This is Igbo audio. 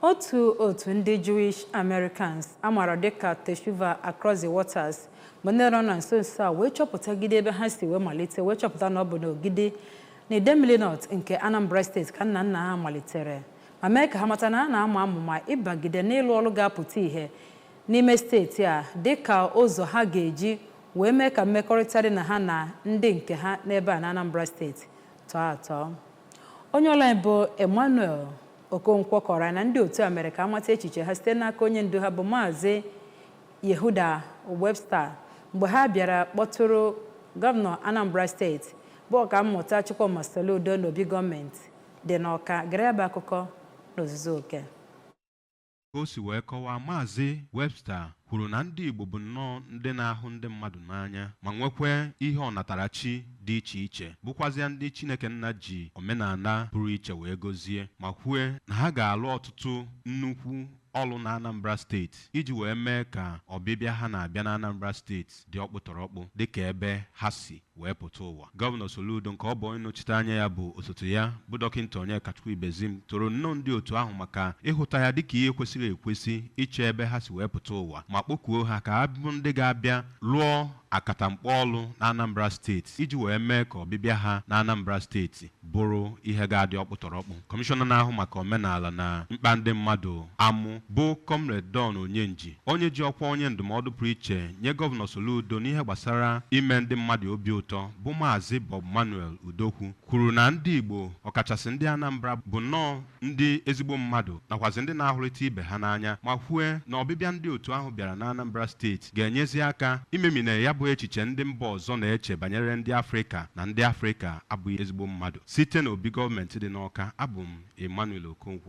Otu otu ndị Jewish Americans amara dịka Teshuva Across the Waters bụ ndị nọ na nso nso a wee chọpụtagide ebe ha si wee malite, wee chọpụta na ọ bụ n'Ogidi na Idemili North nke Anambra Steeti ka nna nna ha malitere, ma mee ka ha mata na a na-ama amụma ịbagide n'ịlụ ọrụ ga-apụta ìhè n'ime steeti a, dịka ụzọ ha ga-eji wee mee ka mmekọrịta dị na ha na ndị nke ha n'ebe a na Anambra Steeti tọọ atọ. Onye ọla anyị bụ Emmanuel Okonkwo kọrọ anyị na ndị otu a mere ka amata echiche ha site n'aka onye ndu ha bụ Maazị Yehuda Webster, mgbe ha bịara kpọtụrụ Gọvanọ Anambra Steeti bụ Ọkammụta Chukwuma Soludo n'obi gọọmenti dị n'Ọka. Gere ebe akụkọ n'ozuzu oke. Ka o si wee kọwaa, Maazị Webster kwuru na ndị Igbo bụ nnọọ ndị na-ahụ ndị mmadụ n'anya ma nwekwa ihe ọnatarachi dị iche iche, bụkwazịa ndị Chineke nna ji omenala pụrụ iche wee gọzie, ma kwue na ha ga-alụ ọtụtụ nnukwu ọlụ na Anambra Steeti iji wee mee ka ọbịbịa ha na-abịa na Anambra Steeti dị ọkpụtọrọkpụ dịka ebe ha si wee pụta ụwa. Gọvanọ Soludo, nke ọ bụ onye nnọchite anya ya bụ osote ya bụ Dọkịta Onyekachukwu Ibezim, toro nnọọ ndị otu ahụ maka ịhụta ya dịka ihe kwesịrị ekwesị ịchọ ebe ha si wee pụta ụwa, ma kpọkuo ha ka ha bụ ndị ga-abịa lụọ akatamkpo ọlụ na Anambra Steeti iji wee mee ka ọbịbịa ha na Anambra Steeti bụrụ ihe ga-adị ọkpụtọrọkpụ. Kọmishọna na-ahụ maka omenala na mkpa ndị mmadụ amụ bụ Comrade Don Onyenji, onye ji ọkwa onye ndụmọdụ pụrụ iche nye Gọvanọ Soludo n'ihe gbasara ime ndị mmadụ obi ụtọ, bụ Maazị Bob Manuel Udokwu, kwuru na ndị Igbo, ọkachasị ndị Anambra, bụ nnọọ ndị ezigbo mmadụ nakwazị ndị na-ahụrịta ibe ha n'anya, ma kwue na ọbịbịa ndị otu ahụ bịara na Anambra Steeti ga-enyezi aka imemine ya bụ echiche ndị mba ọzọ na-eche banyere ndị Afrịka, na ndị Afrịka abụghị ezigbo mmadụ. Site n'obi gọọmenti dị n'Ọka, abụ m Emmanuel Okonkwo.